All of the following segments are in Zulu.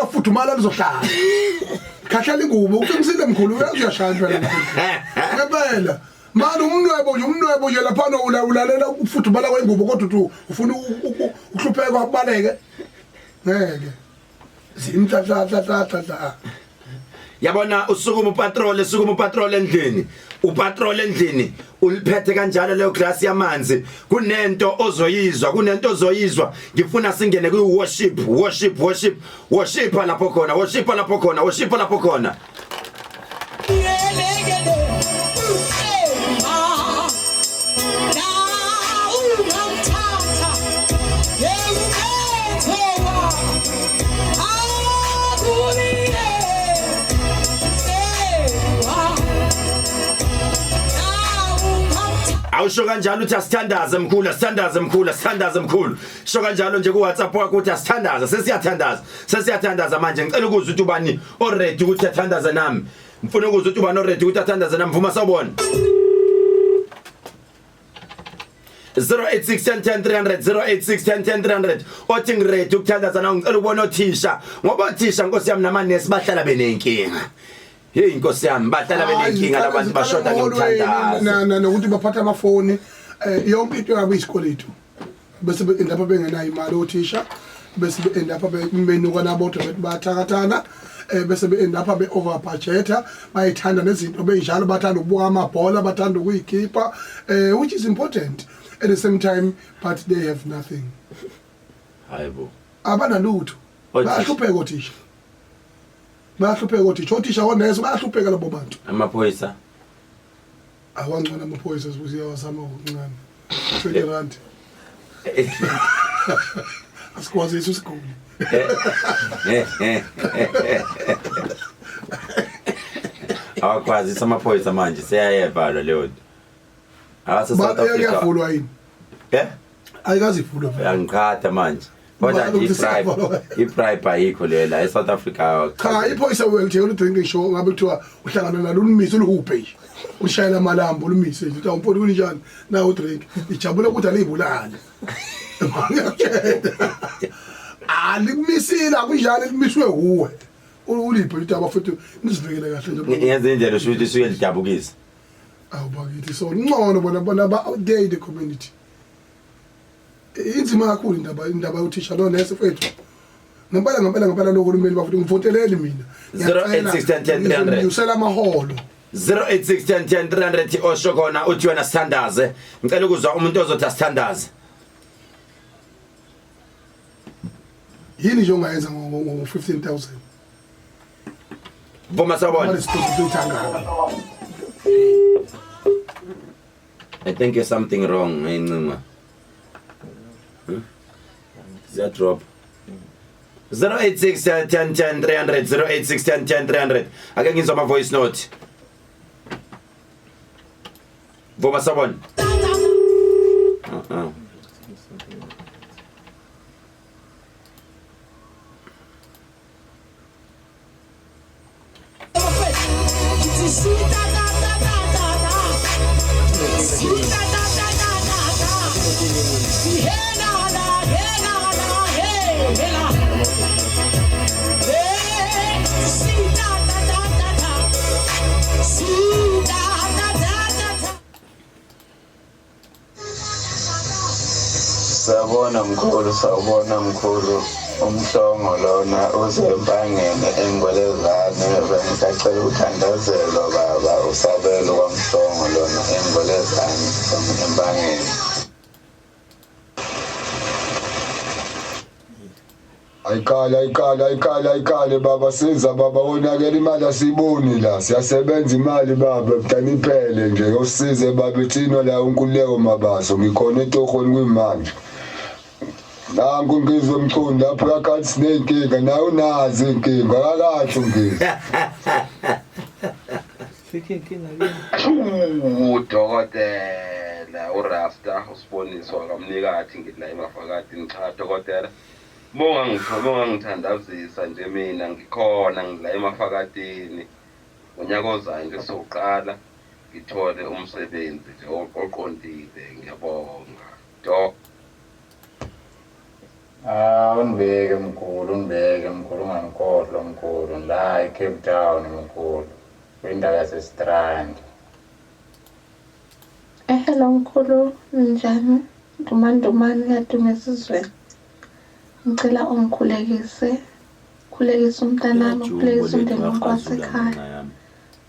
Liyafudumala lizohlala. Khahlela ingubo uqinisile mkhulu uyazi uyashaya impela mkhulu. Ngempela. Manje umnwebo nje umnwebo nje laphana ulalela ukufudumala kwengubo kodwa uthi ufuna ukuhlupheka ubaleke. Ngeke. Zimtlatlatlatlatla. Yabona usukuma upatrol esukuma upatrol endlini upatrol endlini uliphethe kanjalo leyo glass yamanzi kunento ozoyizwa kunento ozoyizwa ngifuna singene kwi worship worship worship worship lapho khona worship lapho khona worship lapho khona Awusho kanjalo uthi asithandaze mkhulu asithandaze mkhulu asithandaze mkhulu sho kanjalo nje ku WhatsApp wakho uthi asithandaze sesiyathandaza sesiyathandaza manje ngicela ukuzwa ukuthi ubani oready ukuthi athandaze nami ngifuna ukuzwa ukuthi ubani oready ukuthi athandaze nami vuma sawubona 086 10 300 086 10 300 othi ngiready ukuthandaza nawe ngicela ukubona othisha ngoba othisha nkosi yami namanesi bahlala benenkinga hey nkosi yami bahlala benenkinga labantu bashoda ngemthandazo nokuthi baphatha amafoni eh, yonke into yabo isikweletu bese be-end up bengenayo imali othisha bese be-end up benuka nabodwa bethi bayathakathana eh bese be-end up be-over budgeta bayithanda nezinto benjalo bathanda ukubuka amabhola bathanda ukuyikhipha eh which is important at the same time but they have nothing hayibo abanalutho bayahlupheka othisha bayahlupheka othisha othisha onesi bayahlupheka labo bantu amaphoyisa Awangcono amaphoyisa siyawazama ngokuncane. 20 rand. Asikwazi isiguli. Awakwazisa amaphoyisa manje seyayevalwa leyo nto. Akase South Africa. Kuyavulwa yini? Eh? Ayikaze ivulwe vele. Uyangiqhatha manje. Kodwa nje i-bribe i-bribe ayikho lela e-South Africa. Cha iphoyisa uyalithengela udrink ngisho ngabe kuthiwa uhlangana nalo ulimise ulihubhe nje. Ushayela amalambu ulimise nje uthi awumfoni kunjani na udrink. Ijabula ukuthi aliyibulali. Ngiyakutshela. Alikumisile akunjalo limiswe uwe. Uliphe ukuthi abafuthi nizivikele kahle nje. Ngenze indlela usho ukuthi isuke lidabukisa. Awu bakithi so ngcono bona bona ba they the community. Inzima kakhulu indaba indaba yothisha nonesi mfethu. Ngempela ngempela ngempela lokho hulumeni bafuthi ngivoteleni mina. 086 10 300. Ngiyusela amaholo. 086 10 10 300 osho khona uthi wena sithandaze. Ngicela ukuzwa umuntu ozothi asithandaze. Yini nje ongayenza ngo 15000? Vuma sawubona. I think there's something wrong ngencima. Hmm? Ziya drop. 086 10 10 300 086 10 10 300 ake ngizwa ama voice note. Vuma sawubona. Uh-uh. Sawubona mkhulu, sawubona mkhulu. Umhlongo lona usempangeni engwelezane bengisacela ukuthandazelwa baba usabelo kwamhlongo lona engwelezane empangeni. Ayiqale ayiqale ayiqale ayiqale baba siza baba wonakele imali asiyiboni la siyasebenza imali baba mntana iphele nje yosize baba ithina la unkululeko mabaso ngikhona etohweni kuyimanje nanku ngizwe mchunu lapho uyakhathi siney'nkinga naye unazo iy'nkinga akakahle ungizwe Udokotela uRasta usiboniswa kamnikathi ngithi la emafakadini cha dokotela Mongangithandazisa nje mina ngikhona ngila emafakatini ngonyaka ozayo nje sowuqala ngithole umsebenzi nje oqondile ngiyabonga Doc. Ah, undibeke mkhulu, undibeke mkhulu, ungangikhohlwa mkhulu, la eCape Town mkhulu, kwindawo yaseStrand. Hello mkhulu, ninjani? Ndumandumane kaDumesizweni. Ngicela ungikhulekise, khulekise umntanami, ukhulekise umndeni wonke wasekhaya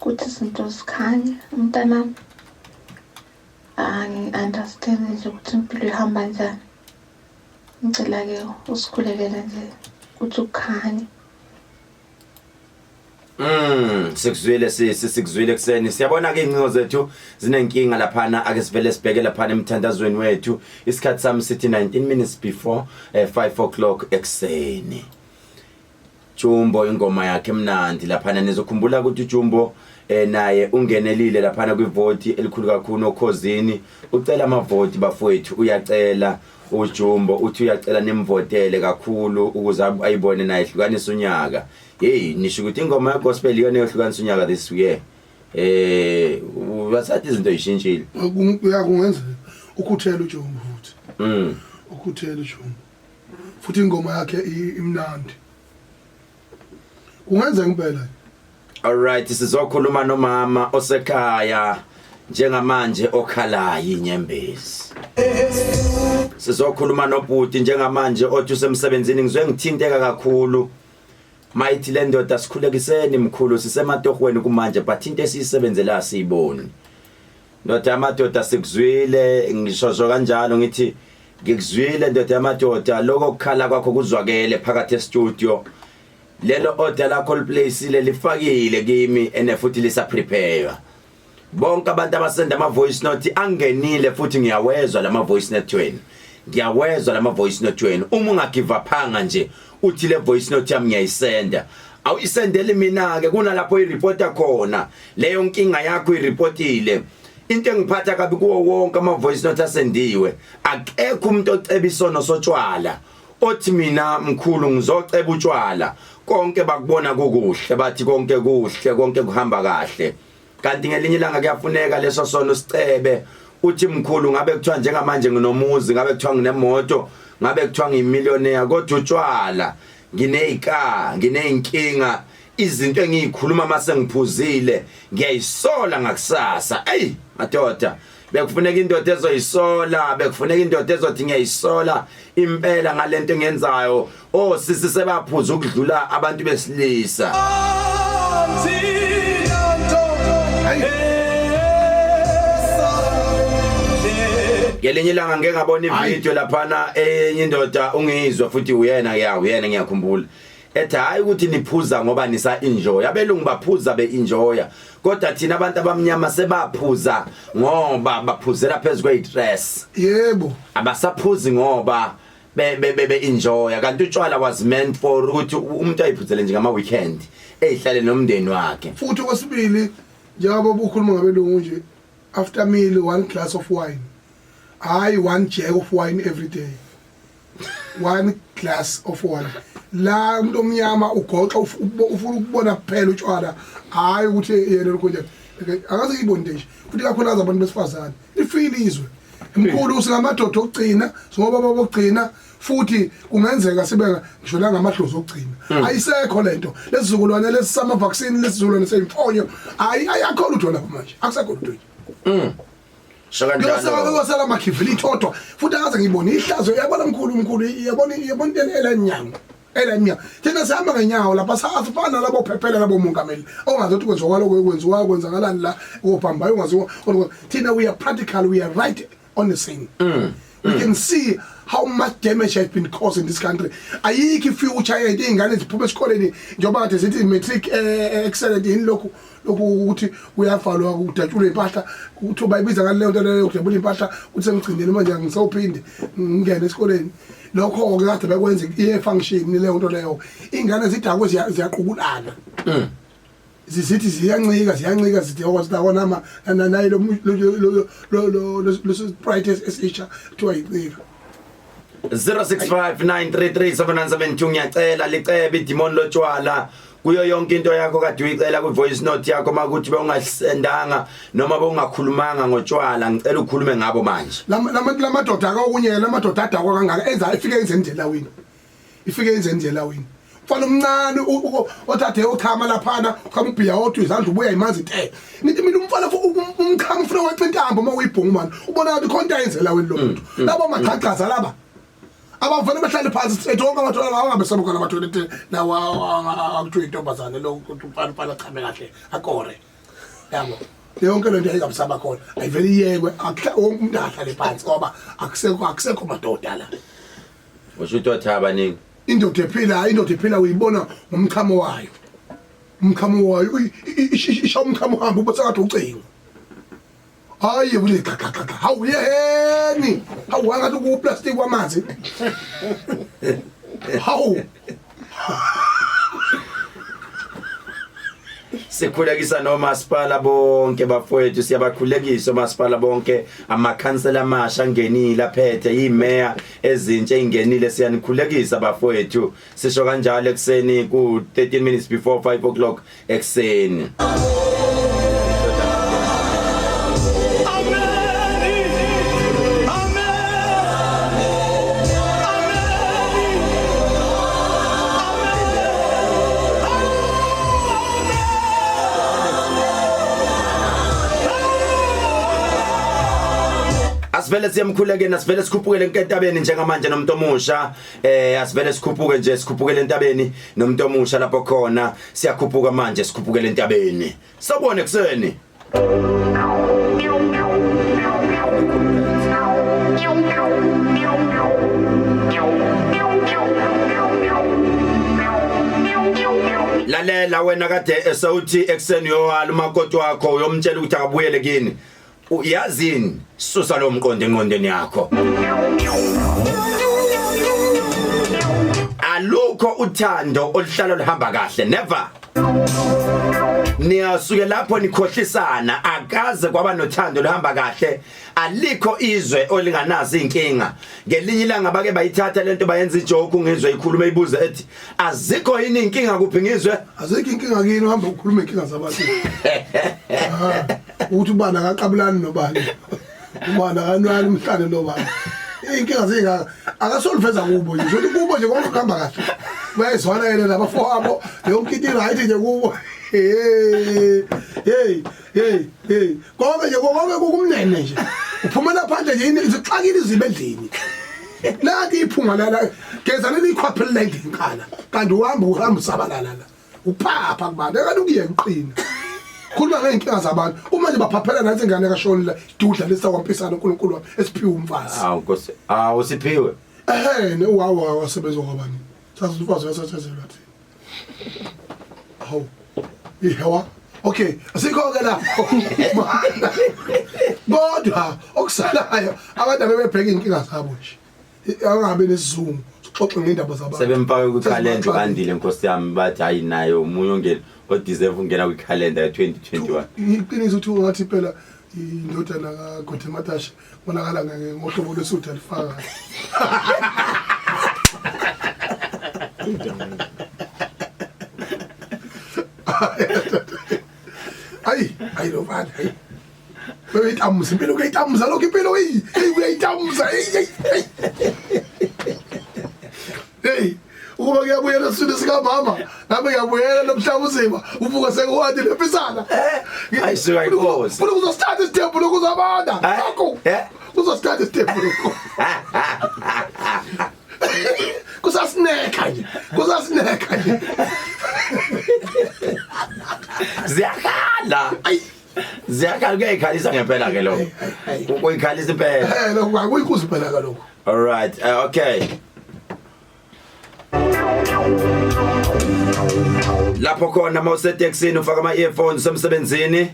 ukuthi izinto zikhanye. Umntanami angi-understand nje ukuthi impilo ihamba njani. Ngicela-ke usikhulekele nje ukuthi kukhanye. Sikuzwile sisi, sikuzwile kuseni. Siyabona ke incingo zethu zinenkinga laphana, ake sivele sibheke laphana emthandazweni wethu. Isikhathi sami sithi 19 minutes before 5 o'clock ekuseni. Jumbo ingoma yakhe emnandi laphana, nizokhumbula ukuthi uJumbo naye ungenelile laphana kwivoti elikhulu kakhulu okhozini. Ucela amavoti bafowethu, uyacela uJumbo, uthi uyacela nimvotele kakhulu ukuze ayibone naye ehlukanisa unyaka. Hey, nisho ukuthi ingoma yegospel iyona eyohlukanisa unyaka this year. Basathi izinto zishintshile. Kungenzeka ukhuthele uJumbo futhi. Ukhuthele uJumbo. Futhi ingoma yakhe imnandi. Kungenzeka impela. Alright, sizokhuluma nomama osekhaya njengamanje okhalayo inyembezi. Sizokhuluma nobhuti njengamanje othi usemsebenzini, ngizwe ngithinteka kakhulu. Mayithi le ndoda sikhulekiseni mkhulu, sisematohweni kumanje but into esiyisebenzela asiyiboni. Ndoda yamadoda sikuzwile, ngishosho kanjalo ngithi ngikuzwile ndoda yamadoda, lokho kukhala kwakho kuzwakele phakathi e-studio. Lelo order lakho liplaceile lifakile kimi ene futhi lisa prepare. Bonke abantu abasenda ama voice note angenile futhi ngiyawezwa lama voice note wenu. Ngiyawezwa lama voice note wenu. Uma ungagive uphanga nje uthi le voice note yami ngiyayisenda. Awuyisendeli mina ke, kunalapho ireporta khona. Leyo nkinga yakho ireportile. Into engiphatha kabi kuwo wonke ama voice note asendiwe, akekho umuntu oceba isono sotshwala. Othi mina mkhulu ngizoceba utshwala, konke bakubona kukuhle, bathi konke kuhle, konke kuhamba kahle. Kanti ngelinye ilanga kuyafuneka leso sono sicebe. Uthi mkhulu ngabe kuthiwa njengamanje nginomuzi, ngabe kuthiwa nginemoto, ngabe kuthiwa ngiyimillionaire, kodwa utshwala ngineyika, ngineyinkinga, izinto engiyikhuluma mase ngiphuzile ngiyayisola ngakusasa. Ey madoda, bekufuneka indoda ezoyisola, bekufuneka indoda ezothi ngiyayisola impela ngalento engiyenzayo. Oh sisi sebaphuza ukudlula abantu besilisa. Ngelinye ilanga ngeke ngabona ivideo laphana enye indoda ungizwa futhi uyena ya uyena ngiyakhumbula. Ethi hayi ukuthi niphuza ngoba nisa enjoy. Abelungu baphuza be enjoya. Kodwa thina abantu abamnyama sebaphuza ngoba baphuzela phezulu kwe-stress. Yebo. Abasaphuzi ngoba be be be enjoya, kanti utshwala was meant for ukuthi umuntu ayiphuzele nje ngama weekend ezihlale nomndeni wakhe. Futhi okwesibili njengoba ubukhuluma ngabelungu nje, after meal one glass of wine. Hayi one jug of wine every day. One glass of wine. La umuntu omnyama ugoqa ufuna ukubona kuphela utshwala, hayi ukuthi yena lokho nje. Akaze ngibone nje. Futhi kakhulukazi abantu besifazane. Lifile izwe. Mkhulu singamadoda okugcina, singobaba bokugcina, futhi kungenzeka sibe ngisho la ngamadlozi okugcina. Ayisekho lento. Lesizukulwane lesama vaccine, lesizukulwane seyimfonyo, ayi ayakho lutho lapho manje. Akusekho lutho nje. Sho kanjalo. Kuyosala amakhivilithi odwa. Futhi akaze ngibone ihlazo, uyabona mkhulu mkhulu, uyabona uyabona into elanyango. Elanyango. Thina sihamba ngenyawo lapha, sasifana labo phephela labo mongameli. Ongazi ukuthi kwenziwa lokho kwenziwa kwenzakalani la kobhambayo ungaziwa. Thina we are practical, we are right on the scene. We can see how much damage has been caused in this country. Ayikho future yento, izingane ziphuma esikoleni njengoba kade sithi matric excellent yini lokhu lokhu ukuthi kuyavalwa kudatshulwe impahla, ukuthi bayibiza ngaleyo nto leyo kudabula impahla, ukuthi sengigcinile manje angisawuphinde ngingene esikoleni. Lokho ke kade bekwenza iye function leyo nto leyo. Ingane zidakwe ziyaqukulana. Zizithi ziyancika ziyancika zithi okwasida nama naye lo lo lo lo lo Sprite esisha kuthiwa yincika. 0659337972 ngiyacela licebe idemon lotshwala kuyo yonke into yakho kade uyicela ku voice note yakho, makuthi bewungasendanga noma bewungakhulumanga ngotshwala, ngicela ukhulume ngabo manje. Lama lamadoda akokunye lamadoda adakwa kangaka enza efike enze nje lawini. Ifike yenze nje elawini. Mfana omncane othathe uchama laphana, uchama ubhiya odwa izandla ubuya imanzi te. Ngithi mina umfana umchama ufuna weqa intambo uma uyibhungu mani. Ubona ngathi khona into ayenze elawini lo muntu. Labo maqhaqhaza laba. Abavele behlale phansi straight wonke abathola lawa angabe sabukhona abathola lawa akuthiwa intombazane lo ukuthi umfana umfana achame kahle akore. Yabo. Yonke lento ayikabusaba khona. Ayivele iyekwe wonke umuntu ahlale phansi ngoba akusekho akusekho madoda la. Usho ukuthi otha abaningi. Indoda ephila, indoda ephila uyibona ngomchamo wayo. Umchamo wayo isha umchamo uhamba ube sengathi ucingo. Hayi ule cha cha cha. Hawu yeheni. Hawu wangathi ku plastic wamanzi. Hawu. Sikhulekisa nomasipala bonke bafowethu siyabakhulekisa omasipala bonke amakhansela amasha angenile aphethe imeya ezintsha eingenile siyanikhulekisa bafowethu sisho kanjalo ekseni ku 13 minutes before 5 o'clock ekseni Asivele siyemkhulekeni asivele sikhuphukele entabeni njengamanje nomuntu omusha asivele sikhuphuke nje sikhuphukele entabeni nomuntu omusha lapho khona siyakhuphuka manje sikhuphukele entabeni sawubona ekseni Lalela wena kade esawuthi ekseni uyowala umakoti wakho uyomtshela ukuthi akabuyele kini Uyazini susa lo mqondo engqondweni yakho. Alukho uthando oluhlala luhamba kahle never. Niyasuke lapho nikhohlisana akaze kwaba nothando luhamba kahle alikho izwe olinganazo inkinga ngelinye ilanga bake bayithatha lento bayenza ijoke ngizwe ikhuluma ibuze ethi azikho yini inkinga kuphi ngizwe azikho inkinga kini uhamba ukhuluma inkinga zabantu ukuthi ubani akaqabulani nobani ubani akanwani umhlane nobani iy'nkinga zingaka akasoliveza kubo nje ukuthi kubo nje konke kuhamba kahle bayezwana yena nabafowabo yonke into i-right nje kubo hey hey hey hey konke nje konke kukumnene nje uphumela phandle nje izixakile izibe endlini nanti iphunga lala geza leli ikhwapha la endlini qala kanti uhamba uhamba usabalala la uphapha kubantu kanti ukuyeka uqina khuluma ngey'nkinga zabantu uma nje baphaphela nathi ingane kashoni la idudla lesa kwampisana uNkulunkulu wami esiphiwe umfazi awu nkosi awu siphiwe ehhe wawa wasebenza kwabani sazi umfazi wasethenzelwa thina hawu ihewa okay asikho ke lapho kodwa okusalayo abantu abebebheka iy'nkinga zabo nje angabe nesizungu sixoxe ngendaba zabantu sebemfake kwikhalenda bandile nkosi yami bathi hayi naye omunye ongena odeserve ungena kwikhalenda ye-2021 iqiniso ukuthi ungathi impela indodana kaGode Matashe bonakala ngohlobo lwesuthu alifaka ayi ayi lo mfana hayi uyayitamuza impilo uyayitamuza lokho impilo eyi eyi uyayitamuza eyi eyi eyi hey ukuba kuyabuyela esiswini sikamama nami ngiyabuyela nomhlaba uzima uvuka sekuwadi lempisana Hayi, suka inkosi. funa kuzosithatha isithembu lokhu uzabona Eh? lokhu Eh? kuzosithatha isithembu lokhu kusasineka nje kusasineka nje ziyakhala ziyakhala kuyayikhalisa ngempela ke lokho kuyikhalisa impela eh lokhu akuyikuzi phela kalokhu all right okay lapho khona mawusetekisini ufaka ama earphones emsebenzini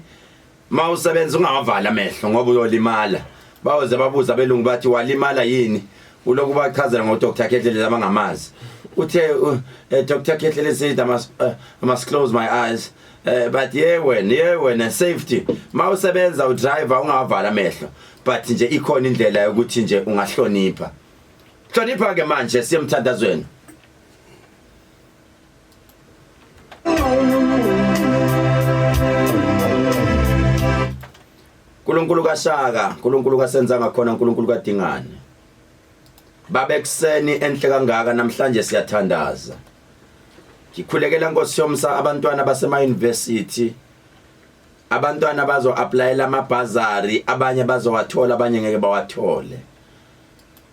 mawusebenza ungawavala amehlo ngoba uyolimala bayoze babuza abelungu bathi walimala yini uloku bachazela ngo Dr Khehlelezi abangamazi uthe Dr Khehlelezi said I must close my eyes but yeah wena yeah wena safety mawusebenza udriver ungawavala amehlo but nje ikhona indlela yokuthi nje ungahlonipha hlonipha ke manje siye emthandazweni uNkulunkulu kaShaka uNkulunkulu kasenza ngakhona uNkulunkulu kaDingane. Baba ekuseni enhle kangaka namhlanje siyathandaza. Ngikhulekela Nkosi yomsa abantwana basema university. Abantwana bazo applyela amabhazari, abanye bazowathola abanye ngeke bawathole.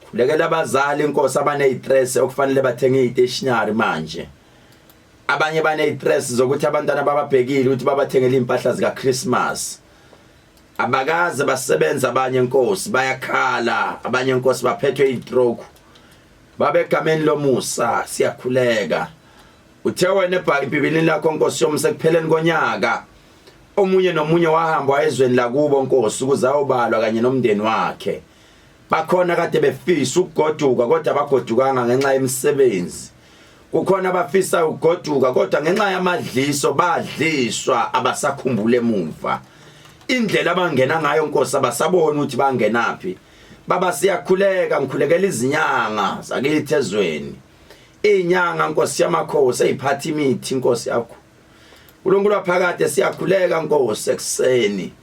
Khulekela abazali Nkosi abanezistress okufanele bathenge istationery manje. Abanye banezistress zokuthi abantwana bababhekile ukuthi babathengele impahla zika Christmas. Abakaze basebenza abanye Nkosi bayakhala, abanye Nkosi baphethwe izitroke. Babegameni lomusa siyakhuleka. Uthe wena eBhayibhelini lakho Nkosi yomusa ekupheleni konyaka omunye nomunye wahamba wayezweni lakubo Nkosi ukuze ayobalwa kanye nomndeni wakhe. Bakhona kade befisa ukugoduka kodwa bagodukanga ngenxa yemisebenzi. Kukhona abafisa ukugoduka kodwa ngenxa yamadliso badliswa abasakhumbula emuva. Indlela abangena ngayo Nkosi abasaboni ukuthi bangenaphi. Baba siyakhuleka ngikhulekela izinyanga zakithi ezweni. Inyanga Nkosi yamakhosi eziphatha imithi Nkosi yakho. uNkulunkulu waphakade siyakhuleka Nkosi ekuseni.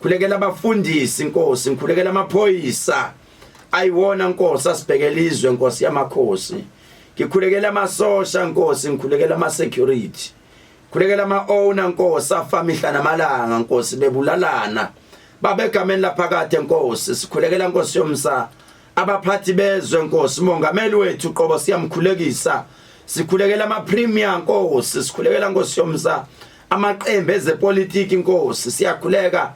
Khulekela abafundisi Nkosi, ngikhulekela amaphoyisa. Ayiwona Nkosi asibhekela izwe Nkosi yamakhosi. Ngikhulekela amasosha Nkosi, ngikhulekela ama security. Khulekela ama owner Nkosi afa mihla namalanga Nkosi bebulalana. Baba egameni laphakade Nkosi, sikhulekela Nkosi yomsa abaphathi bezwe Nkosi, mongameli wethu qobo siyamkhulekisa. Sikhulekela ama premier Nkosi, sikhulekela Nkosi yomsa amaqembu ezepolitiki Nkosi, siyakhuleka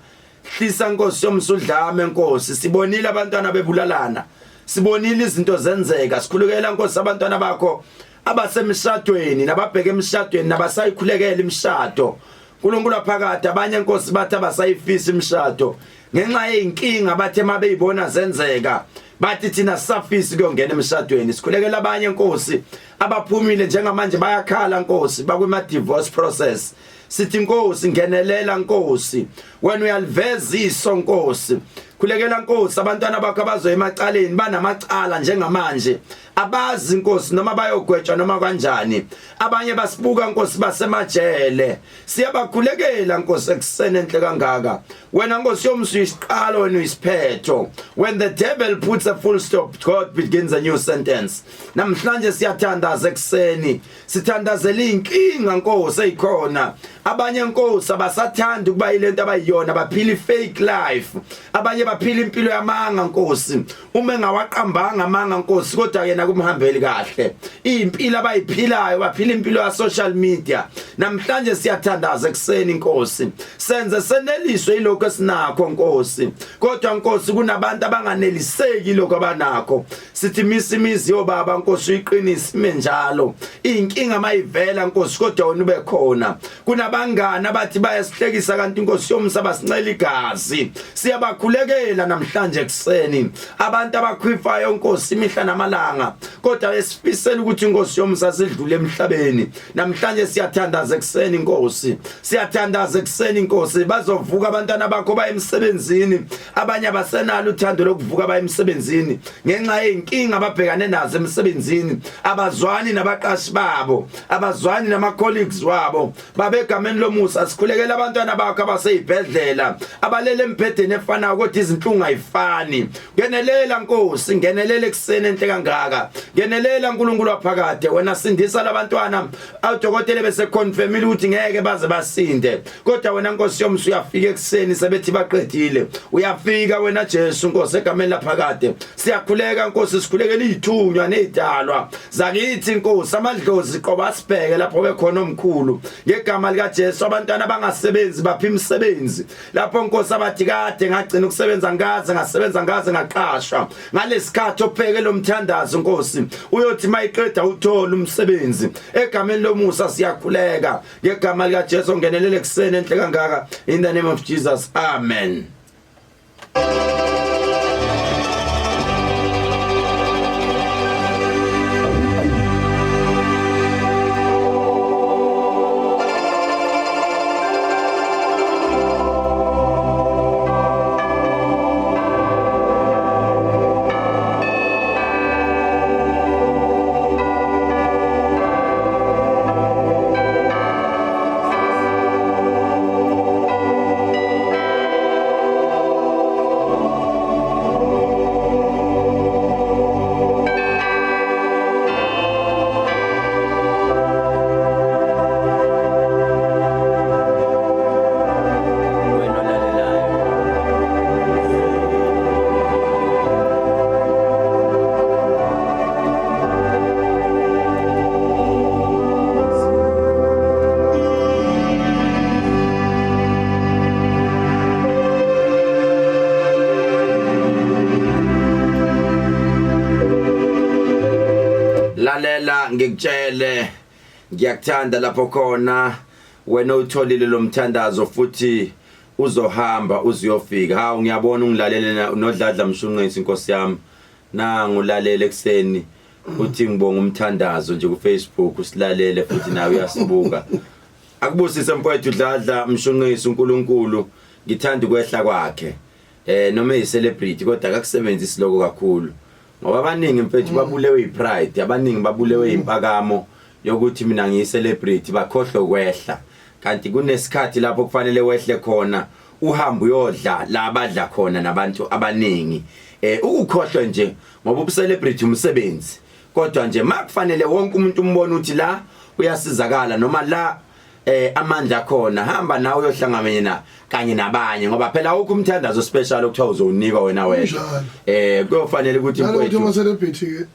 hlisa Nkosi yomsa udlame Nkosi, sibonile abantwana bebulalana. Sibonile izinto zenzeka, sikhulekela Nkosi abantwana bakho abasemshadweni nababheke emshadweni nabasayikhulekela imishado. uNkulunkulu phakade abanye Nkosi bathi abasayifisa imishado ngenxa yeyinkinga bathe mabeyibona zenzeka bathi thina sisafisa kuyongena emshadweni. Sikhulekela abanye Nkosi abaphumile njengamanje bayakhala Nkosi bakwima divorce process. Sithi Nkosi ngenelela Nkosi, wena uyaliveza iso Nkosi. Khulekela Nkosi abantwana bakho abazoya emacaleni banamacala njengamanje abazi Nkosi noma bayogwetshwa noma kanjani. Abanye basibuka Nkosi basemajele, siyabakhulekela Nkosi ekuseni enhle kangaka. Wena Nkosi yomsu isiqalo wena uyisiphetho. When the devil puts a full stop, God begins a new sentence. Namhlanje siyathandaza ekuseni, sithandazela inkinga Nkosi ezikhona. Abanye Nkosi abasathandi ukuba yilento abayiyona, baphila fake life. Abanye baphila impilo yamanga Nkosi. Uma engawaqambanga amanga Nkosi kodwa yena kumhambeli kahle. Impilo abayiphilayo baphila impilo ya social media. Namhlanje siyathandaza ekuseni Nkosi. Senze seneliswe ilokho esinakho Nkosi. Kodwa Nkosi kunabantu abanganeliseki lokho abanakho. Sithi misa imizi yobaba Nkosi uyiqinise ime njalo. Inkinga mayivela Nkosi kodwa wena ube khona. Kunabangani abathi bayasihlekisa kanti Nkosi yomsa basincela igazi. Siyabakhulekela namhlanje ekuseni. Abantu abakhwifayo Nkosi imihla namalanga kodwa esifisela ukuthi Nkosi yomsa sidlule emhlabeni. Namhlanje siyathandaza ekuseni Nkosi. Siyathandaza ekuseni Nkosi. Bazovuka abantwana bakho baye emsebenzini. Abanye abasenalo uthando lokuvuka baye emsebenzini ngenxa yeyinkinga ababhekane nazo emsebenzini. Abazwani nabaqashi babo, abazwani nama colleagues wabo. Babegameni lomusa sikhulekela abantwana bakho abaseyibhedlela, abalele embhedeni efanayo kodwa izinhlungu ayifani. Ngenelela Nkosi, ngenelela ekuseni enhle kangaka. Ngenelela uNkulunkulu waphakade, wena sindisa labantwana. Awudokotela bese confirmile ukuthi ngeke baze basinde. Kodwa wena Nkosi yomsu uyafika ekuseni sebethi baqedile. Uyafika wena Jesu Nkosi egameni laphakade. Siyakhuleka Nkosi, sikhulekela izithunywa nezidalwa zakithi Nkosi, amadlozi qoba asibheke lapho bekhona omkhulu. Ngegama lika Jesu abantwana abangasebenzi baphi imisebenzi. Lapho Nkosi abathi kade ngagcina ukusebenza ngaze ngasebenza ngaze ngaqashwa. Ngalesikhathi opheke lomthandazo Nkosi uyothi mayiqeda uthola umsebenzi. Egameni lomusa siyakhuleka ngegama lika Jesu ngenelele kuseni enhle kangaka in the name of Jesus. Amen. Ngicela ngikutshele ngiyakuthanda lapho khona wena utholile lo mthandazo futhi uzohamba uzuyofika. Hawu ngiyabona ungilalele noDladla Mshunqisi inkosi yami. Nangu ulalele ekseni uthi ngibonga umthandazo nje ku Facebook usilalele futhi nawe uyasibuka. Akubusise mfowethu Dladla Mshunqisi uNkulunkulu ngithanda ukwehla kwakhe. Eh noma eyi celebrity kodwa akakusebenzisi lokho kakhulu. Ngoba abaningi mfethu babulewe yipride, abaningi babulewe impakamo yokuthi mina ngiyi celebrity bakhohlwe ukwehla. Kanti kunesikhathi lapho kufanele wehle khona uhambe uyodla la abadla khona nabantu abaningi. Eh ukukhohlwe nje ngoba ubucelebrity umsebenzi. Kodwa nje makufanele wonke umuntu umbone ukuthi la uyasizakala noma la eh amandla khona hamba nawe uyohlangana na kanye nabanye ngoba phela awukho umthandazo special okuthiwa uzowunikwa wena wedwa Kunjalo. eh kuyofanele ukuthi Nalokuthi mfowethu ama celebrity ke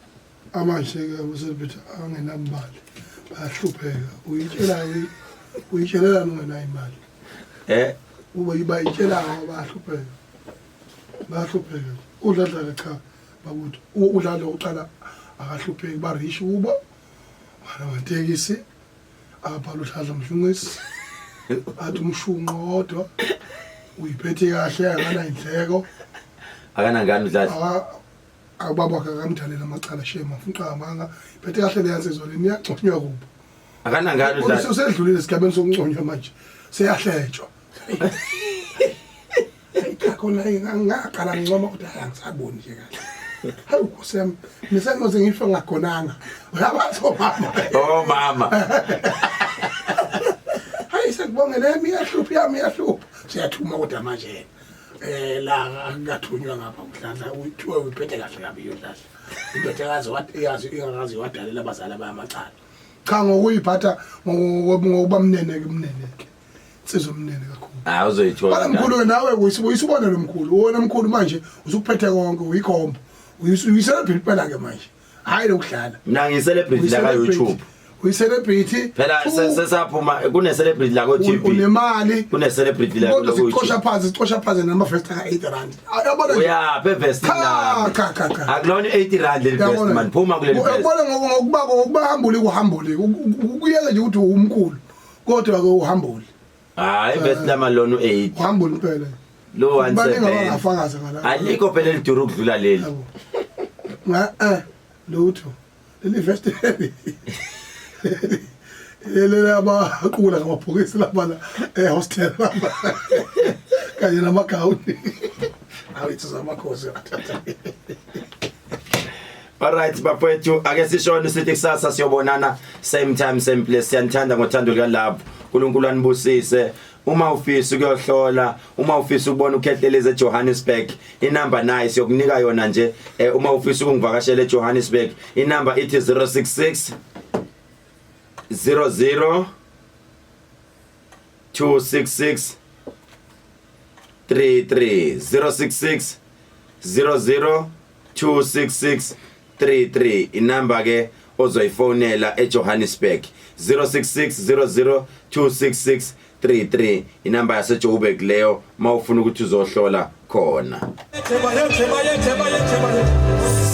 amanje ke ama celebrity angenamali bayahlupheka uyitshela uyitshelela ungenayo imali eh ube bayitshela ngoba bayahlupheka bayahlupheka udladla cha bakuthi udladla uqala akahlupheki ba rich kubo bana matekisi abhala udladla mshunqisi athi umshunqo wodwa uyiphethe kahle akanayindleko akanangani udladla ubaba wakhe akamdalela amacala shema mfunqa amanga phethe kahle leya nsizwa le niyagconywa kubo akanangani udladla usedlulile esigabeni sokunconywa manje seyahletshwa cha khona ngaqala ngincoma kodwa hayi angisaboni nje kahle hayi nkosi yami ngisengoze ngife ngagonanga uyabazi omama oh mama hayi sekubongele yami iyahlupha yami iyahlupha siyathuma kodwa manje eh la akathunywa ngapha uDladla uthiwe uyiphethe kahle kabi uDladla indodakazi wathi yazi ingakazi wadalela abazali abamacala cha ngokuyiphatha ngokuba mnene ke mnene ke insizwa mnene kakhulu hayi uzoyithola Bala mkhulu ke nawe uyisibonelo mkhulu wena mkhulu manje usukuphethe konke uyikhombo uyiselebrity phela ke manje hayi lokudlala mina ngiyi-celebrity la ka-youtube uyiselebrity phela sesaphuma kune-celebrity la ko-tv unemali kune-celebrity la kodwa ku-YouTube. sicosha phansi sicosha phansi namavesti aka-8 rand yabona nje uyaphi evestini cha cha cha cha akulona i-80 rand leli vest man phuma kuleli vest Uyabona ngokuba ngokuba hambuli kuhambuli ukuyeka nje ukuthi umkhulu kodwa ke uhambuli hayi ivest lama lona u-80 uhambuli impela lo Baningi 170 abangafakaza ngala alikho phela elidura ukudlula leli Yabo. Nga lutho leli vest leli leli abaqula ngamabhokisi lapha la ehostel lapha kanye namagawuni awu ithu zamakhosi athatha Alright bafowethu ake sishone sithi kusasa siyobonana same time same place siyanithanda ngothando lika love uNkulunkulu anibusise uma ufisa ukuyohlola uma ufisa ukubona uKhehlelezi eJohannesburg inamba nayi siyokunika yona nje eh, uma ufisa ukungivakashela eJohannesburg inamba ithi 066 00 266 33 066 00 266 33 inamba ke ozoyifonela eJohannesburg 066 00 266 33 inamba yaseJoburg leyo mawufuna ukuthi uzohlola khona Yetheba, yetheba, yetheba, yetheba, yetheba.